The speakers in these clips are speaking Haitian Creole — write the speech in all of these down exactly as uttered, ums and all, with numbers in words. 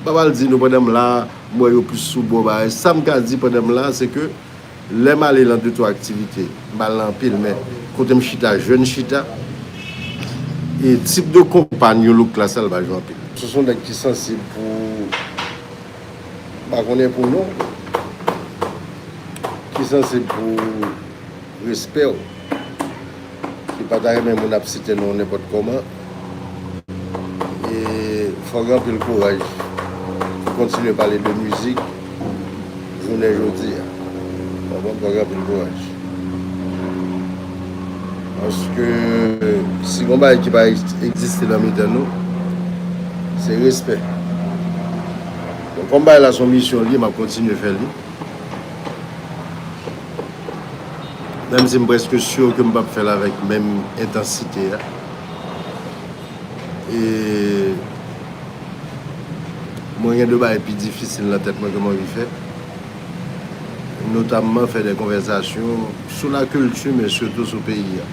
M pa pral di nou pandan m la, m wè yo plis sou bò bagay. Sa m ka di pandan m la, se ke lè m ale nan de twa aktivite, m pa al nan anpil, men kote m chita, jèn chita, e tip de konpa New Look la, sa l pa jwe anpil. Se yon nèg ki sansib pou, m pa konnen pou non, ki sansib pou respè w. Li pa ta renmen moun ap site non nenpòt kòman. E fò gen anpil kouraj pou kontinye pale de mizik jounen jodi a. Konprann? Fò gen anpil kouraj. Paske si gon bagay ki pa egziste nan mitan nou, se respè. Donk, kòm bagay la se yon misyon li ye, m ap kontinye fè li. Menm si m prèske si ke m p ap fè l avèk menm entansite a. E mwen gen de bagay pi difisil nan tèt mwen ke m anvi fè. Notamman fè de konvèsasyon sou lakilti, men sitou sou peyi a.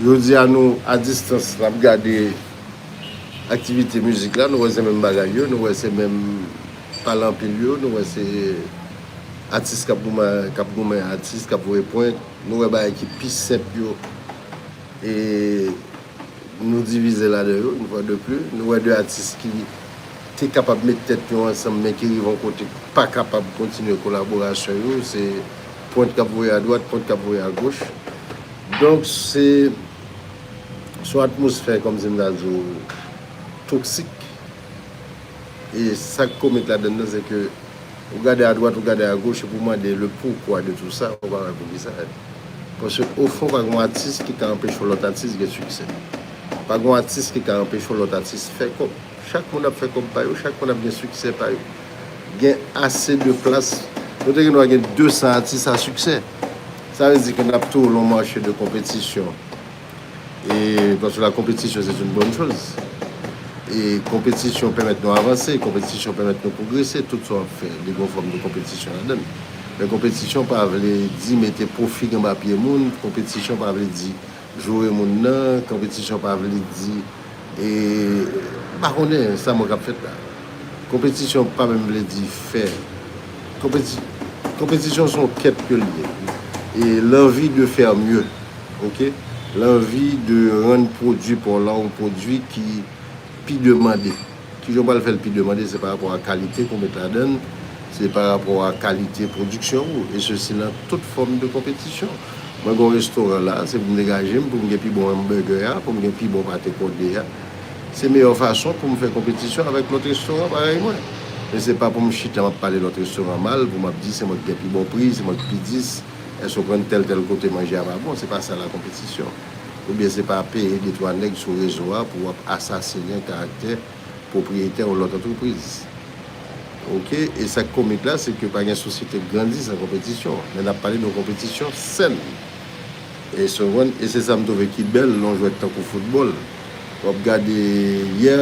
Jodi a, nou a distans, n ap gade aktivite mizik la, nou wè se menm bagay yo, nou wè se menm pale anpil yo, nou wè se atis k ap goumen, k ap goumen atis, k ap voye pwent, nou wè bagay ki pi senp yo, e nou divize ladan yo, une fois de plus. Nou wè de atis ki te kapab met tèt yo ansanm, men ki rive yon kote pa kapab kontinye kolaborasyon yo, se pwent k ap voye adwat, pwent k ap voye agoch. Donk, se, se yon atmosfè, kòmsi m ta di w, toksik. E sa k komik ladan l, se ke ou gade adwat, ou gade agoch, epi ou mande le pourquoi de tout ça, ou pa wè poukisa. Paske, ofon, pa gen yon atis ki ka anpeche yon lòt atis gen siksè. Pa gen yon atis ki ka anpeche yon lòt atis fè kòb. Chak moun ap fè kòb pa yo, chak moun ap gen siksè pa yo. Gen ase de plas. Nou te gen dwa gen de san atis a siksè. Sa vle di ke n ap toujou nan yon mache de konpetisyon. E, paske la compétition, c'est une bonne chose. E konpetisyon pèmèt nou avanse, konpetisyon pèmèt nou pwogrese, tout sa w ap fè, li gen yon fòm de konpetisyon ladan l. Men konpetisyon pa vle di mete pwofi anba pye moun, konpetisyon pa vle di joure moun nan, konpetisyon pa vle di, e, m pa konnen sa mwen k ap fèt la. Konpetisyon pa menm vle di fè. Konpeti-, konpetisyon se yon kèt ke l ye. E l'envie de faire mieux, ok? L'envie de rann pwodui pa w la yon pwodui ki pi demande. Kijan w pral fè l pi demande? Se pa rapò a kalite ke w met ladan l, se pa rapò a kalite pwodiksyon ou, e sesi nan tout fòm de konpetisyon. Mwen gen yon restoran la, se pou m degaje m, pou m gen pi bon hamburger a, pou m gen pi bon pate kòde a. Se meyè fason pou m fè konpetisyon avèk lòt restoran parèy mwen. Men se pa pou m chita, m ap pale lòt restoran mal, pou m ap di se mwen ki gen pi bon pri, se mwen ki pi dis, èske w konprann tèl tèl kote manje a pa bon, se pa sa la konpetisyon. Oubyen se pa peye de twa nèg sou rezo a pou w ap asasinen karaktè pwopriyetè yon lòt antrepriz. Ok? E sa k komik la, se ke pa gen sosyete k grandi san konpetisyon. Men n ap pale de yon konpetisyon sèn. E se, e se sa m twouve ki bèl nan yon jwèt tankou foutbòl. W ap gade yè,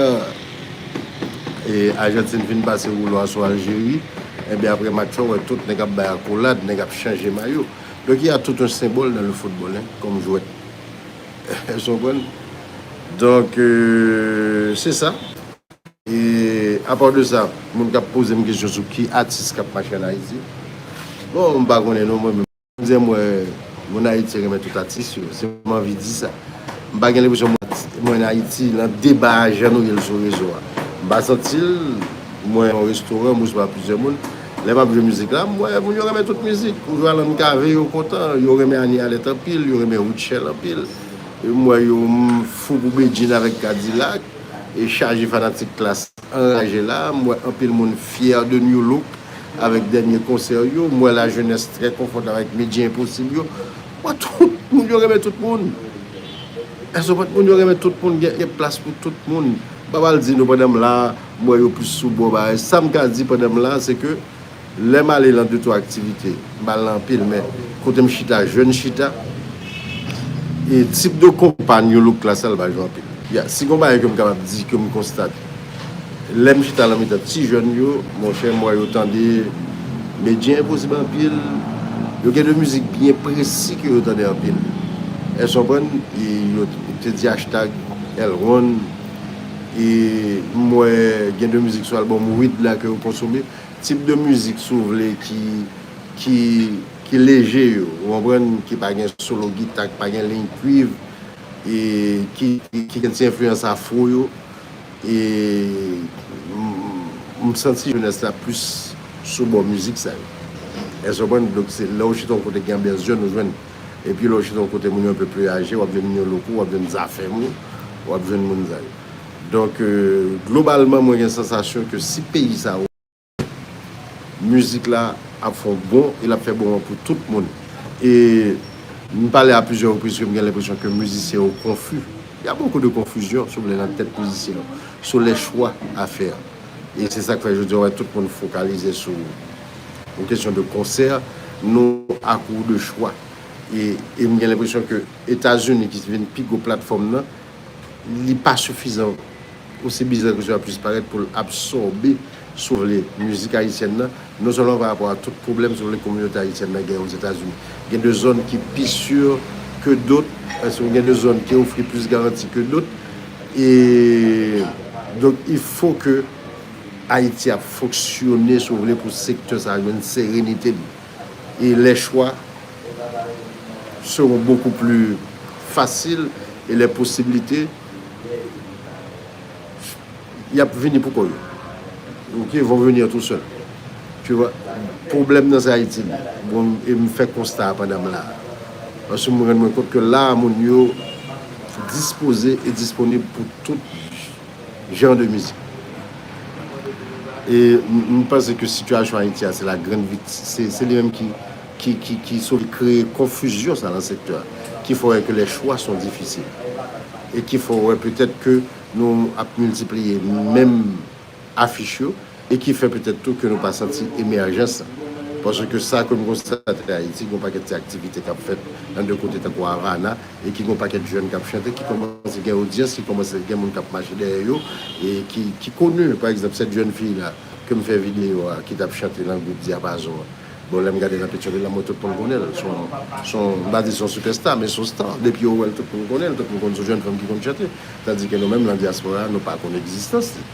e Ajantin fin pase woulo a sou Aljeri, enben apre match la, w wè tout nèg ap bay akolad, nèg ap chanje mayo. Donk, il y a tout un symbole dans le football, hein, kòm jwèt. Èske w konprann? Donk, euh, se sa. E apa de sa, moun k ap poze m kesyon sou ki atis k ap mache ann Ayiti. Bon, m pa konnen non, mwen menm, m di m wè moun Ayiti renmen tout atis yo. Se m anvi di sa. M pa gen lenpresyon mwen, mwen ann Ayiti, nan deba a jan nou ye l sou rezo a. M pa santi l, mwen yon restoran, m resevwa plizyè moun. Lè m ap jwe mizik la, m wè moun yo renmen tout mizik. Ou jwe Alan Cavé, yo kontan. Yo renmen Annie Alerte anpil, yo renmen Rutshelle anpil. E m wè yo, m fou pou Bedjine avèk Kadilak. E chaje fanatik Klass anraje la. M wè anpil moun fyè de New Look avèk dènye konsè yo. M wè lajenès trè konfòtab avèk Medya Enposib yo. M wè tout moun yo renmen tout moun. Èske w konprann? Moun yo renmen tout moun, gen, gen plas pou tout moun. M pa pral di nou pandan m la, m wè yo plis sou bò bagay. Sa m ka di pandan m la, se ke lè m ale nan de twa aktivite, m pa al nan anpil, men kote m chita, jèn chita, e tip de konpa New Look la, sa l pa jwe anpil. Ya, si gon bagay ke m kapab di, ke m konstate, lè m chita nan mitan ti jèn yo, monchè, m wè yo tande Medya Enposib anpil. Yo gen de mizik byen presi ke yo tande anpil. Èske w konprann? E yo te di hashtag Elron, e m wè gen de mizik sou albòm Weed la ke yo konsome. Tip de mizik, si w vle, ki, ki, ki leje yo, ou konprann, ki pa gen solo gita, ki pa gen liy kwiv, e ki, ki, ki gen ti enfliyans afro yo. E m, m santi jenès la plis sou bò mizik sa yo. Èske w konprann? Donk, se lè w chita yon kote gen anbyans jèn, ou jwenn. Epi lè w chita yon kote moun yo enpe pli aje, w ap jwenn Nino Loko, w ap jwenn Zafèm, w ap jwenn moun sa yo. Donk, euh, globalman, mwen gen sansasyon ke si peyi sa yo, mizik la ap fè yon bon, e l ap fè bon an pou tout moun. E m pale a plizyè repriz ke m gen lenpresyon ke mizisyen yo konfi. Il y a beaucoup de confusion, si w vle, nan tèt mizisyen yo, sur les choix à faire. E se sa k fè jodi a, w wè tout moun fokalize sou yon kesyon de konsè, nou a kou de chwa. E, e m gen lenpresyon ke Etazini, ki vin pi gwo platfòm nan, li pa sifizan osi bizar ke cela puisse paraître pou l absòbe, si w vle, mizik ayisyèn nan, non sèlman pa rapò a tout pwoblèm, si w vle, kominote ayisyèn nan gen Ozetazini. Gen de zòn ki pi si ke dòt, èske gen de zòn ki ofri plis garanti ke dòt. E donk, il faut que Ayiti ap fonksyone, si w vle, pou sektè sa a jwenn serenite li. Et les choix seront beaucoup plus faciles et les possibilités y ap vini pou kò yo. Ok, vont venir tout seul. Tu vois, pwoblèm nan se Ayiti li. Bon, e m fè konsta a pandan m la. Paske m rann mwen kont ke la, moun yo dispoze e disponib pou tout jan de mizik. E m, m panse ke sitiyasyon Ayiti a, se la grande vit, se, se li menm ki, ki, ki, ki sou kreye konfizyon sa nan sektè a, ki fè wè ke les choix sont difficiles. E ki fè wè petèt ke nou ap miltipliye menm afich yo, e ki fè petèt tou ke nou pa santi emèjans la. Paske sa ke m konstate Ayiti, gen yon pakèt ti aktivite k ap fèt nan de kote tankou Avana, e ki gen yon pakèt jèn k ap chante, ki kòmanse gen odyans, ki kòmanse gen moun k ap mache dèyè yo, e ki, ki koni, pa egzanp, sèt jèn fi la ke m fè videyo a, ki t ap chante nan gwoup Dyapazon an. Bon, lè m gade nan Petyonvil la, mwen, tout moun konnen l. Se yon, se yon, m pa di se yon sipèsta, men se yon star. Depi yo wè l, tout moun konnen l, tout moun konn se yon jèn fanm ki konn chante. Tandis que nou menm, nan dyaspora, nou pa konn egzistans li.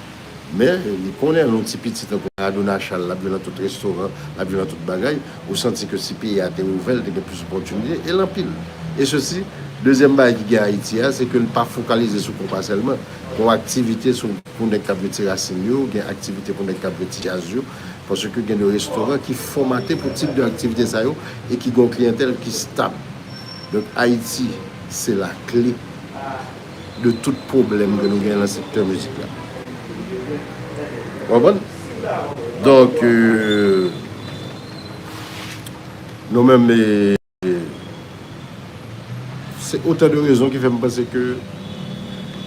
Men li konnen l, yon ti piti tankou Maradona Charles, l ap jwe nan tout restoran, l ap jwe nan tout bagay. Ou santi ke si peyi a te ouvè, l te gen plis opòtinite, e l anpil. E sesi, dezyèm bagay ki gen Ayiti a, se ke l pa fokalize sou konpa sèlman. Gen aktivite sou, pou nèg k ap jwe ti rasin yo, gen aktivite pou nèg k ap jwe ti djaz yo, paske gen de restoran ki fòmate pou tip de aktivite sa yo e ki gen yon kliyantèl ki stab. Donk, Ayiti, se la kle de tout pwoblèm ke nou gen nan sektè mizik la. Ou konprann? Donk, euh, nou menm, e, se otan de rezon ki fè m panse ke,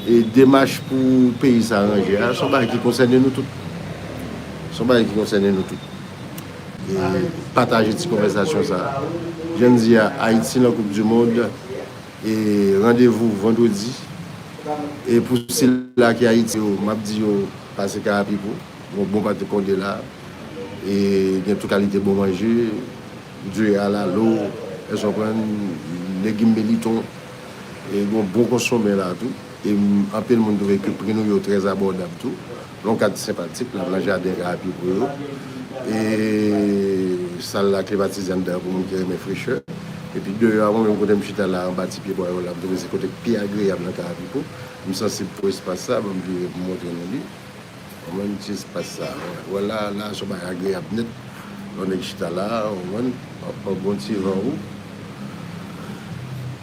e, demach pou peyi sa ranje a, se yon bagay ki konsène nou tout. Se yon bagay ki konsène nou tout. E pataje ti konvèsasyon sa a. Jan n di a, Ayiti nan Koup di Mond, e randevou vandredi. E pou sila ki Ayiti yo, m ap di yo, pase Karapipo, yon bon pate kòde la, e gen tout kalite bon manje, diri alalo, èske w konprann, legim meliton, e gen yon bon konsonmen la tou. E m, anpil moun twouve ke pri nou yo trè abòdab tou. Yon kad senpatik, la nan jaden Karapipo yo. E sal la klimatize anndan an pou moun ki renmen frechè. Epi deyò a, mwen menm kote m chita la, anba ti pye bwa yo la, m twouve se kote k pi agreyab nan Karapipo. M sansib pou espas sa, ban m vire pou m montre nou li. Ou konprann, ti espas sa. Wè la, la, se yon bagay agreyab nèt. Yon nèg chita la, ou konprann, ap pran bon ti van ou.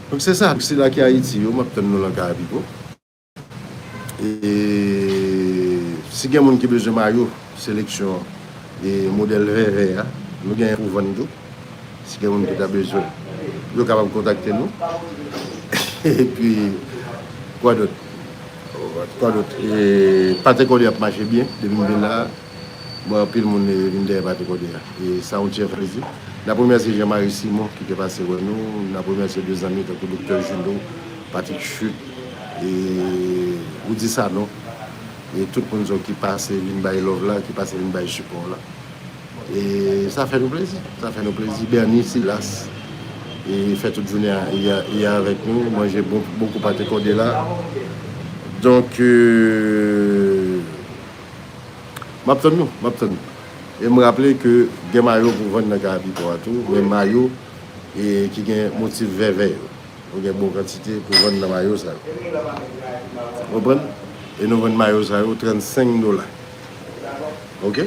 Donk se sa, sila ki Ayiti yo, m ap tann nou nan Karapipo. E si gen moun ki bezwen mayo seleksyon e modèl vèvè a, nou genyen pou vann tou. Si gen moun ki ta bezwen, yo kapab kontakte nou. Epi, kwa dòt? Kwa dòt? E pate kòde ap mache byen depi m vin la. Mwen, anpil moun, e, vin dèyè pate kòde a. E sa yon ti plezi. N ap remèsye Jean Marie Simon ki te pase wè nou. N ap remèsye de zanmi tankou Doktè Juno, Patrick Chute, e Rudy Sanon. E tout moun sa yo ki pase vin bay love la, ki pase vin bay sipò la. E sa fè nou plezi. Sa fè nou plezi. Bernie Silas, e fè tout jounen an, e, e avèk nou, manje bon, bon kou pate kòde la. Donk, euh, m ap tann nou, m ap tann nou. E m raple ke gen mayo pou vann nan Karapipo a tou, men mayo e ki gen motif vèvè yo. Nou gen bon kantite pou vann nan mayo sa yo. Konprann? E nou vann mayo sa yo trannsenk dola. Oke?